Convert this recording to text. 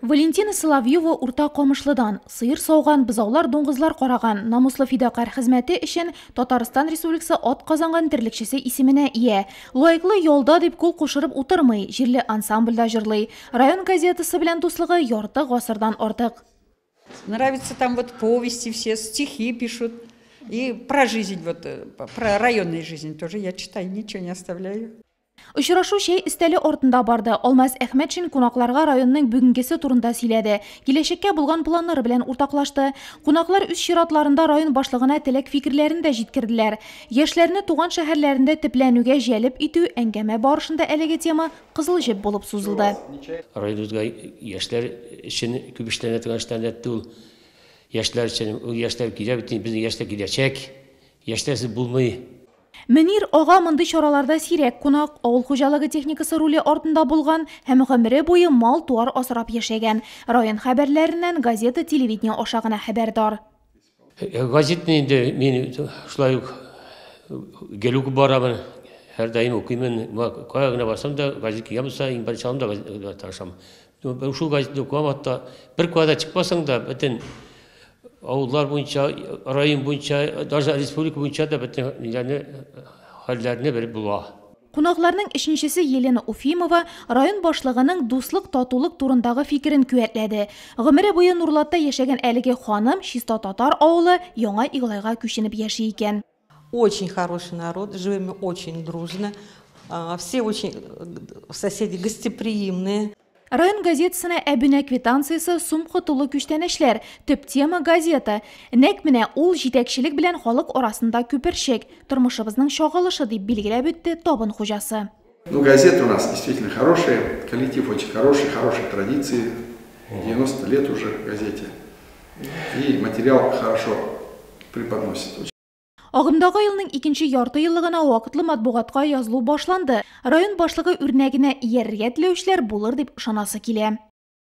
Валентина Соловьева Урта Камышлыдан. Сыер сауган, бозаулар, дуңгызлар караган. Намуслы фидакарь хезмәте өчен Татарстан Республикасы атказанган терлекчесе исеменә ия. Лаеклы ялда дип кул кушырып утырмый, җирле ансамбльдә җырлый. Район газетасы белән дуслыгы ярты гасырдан артык. Нравится, там вот повести все, стихи пишут. И про жизнь, вот, про районную жизнь тоже я читаю, ничего не оставляю. Очрашу чәй өстәле артында барды. Алмаз Әхмәтшин кунакларга районның бүгенгесе турында сөйләде. Киләчәккә булган планнары белән уртаклашты. Кунаклар үз чиратларында район башлыгына теләк-фикерләрен дә җиткерделәр. Яшьләрне туган шәһәрләрендә төпләнүгә җәлеп итү, әңгәмә барышында әлеге тема кызыл җеп булып сузылды. Районыбызга яшьләр өчен күп эшләнә торган эшләр ул. Яшьләр өчен, ул яшьләр килә бит, безнең яшьләр киләчәк. Яшьләрсез булмый. Мөнир ага мондый чараларда сирәк кунак, авыл хуҗалыгы техникасы руле артында булган һәм гомере буе мал-туар асрап яшәгән. Район хәбәрләреннән газета, телевидение аша гына хәбәрдар. Газетны инде мин шулай ук гел укып барамын, һәрдаим укыймын. Кая гына барсам да, газет кигән булса, иң беренче алам да газет тырышам. Шул газетны укымам, хәтта бер кая да чыкмасаң да, бөтен авыллар буенча, район буенча, даже республика буенча да бөтен ниләрне, хәлләрне белеп була. Кунакларның өченчесе Елена Уфимова район башлыгының дуслык, татулык турындагы фикерен куәтләде. Гомере буе Нурлатта яшәгән әлеге ханым чиста татар авылы Яңа Иглайга күченеп яши икән. Очень хороший народ, живем очень дружно, все очень соседи гостеприимные. Район газетасына әбүнә квитанциясе, сумка тулы күчтәнәчләр. Төп тема газета. Нәкъ менә ул җитәкчелек белән халык арасында күперчек, тормышыбызның чагылышы дип билгеләп үтте табын хуҗасы. Ну, газета у нас действительно хорошая, коллектив очень хороший, хорошие традиции. 90 лет уже газете. И материал хорошо преподносит. Агымдагы елның икенче ярты еллыгына вакытлы матбугатка язылу башланды. Район башлыгы үрнәгенә иярергә теләүчеләр булыр дип ышанасы килә.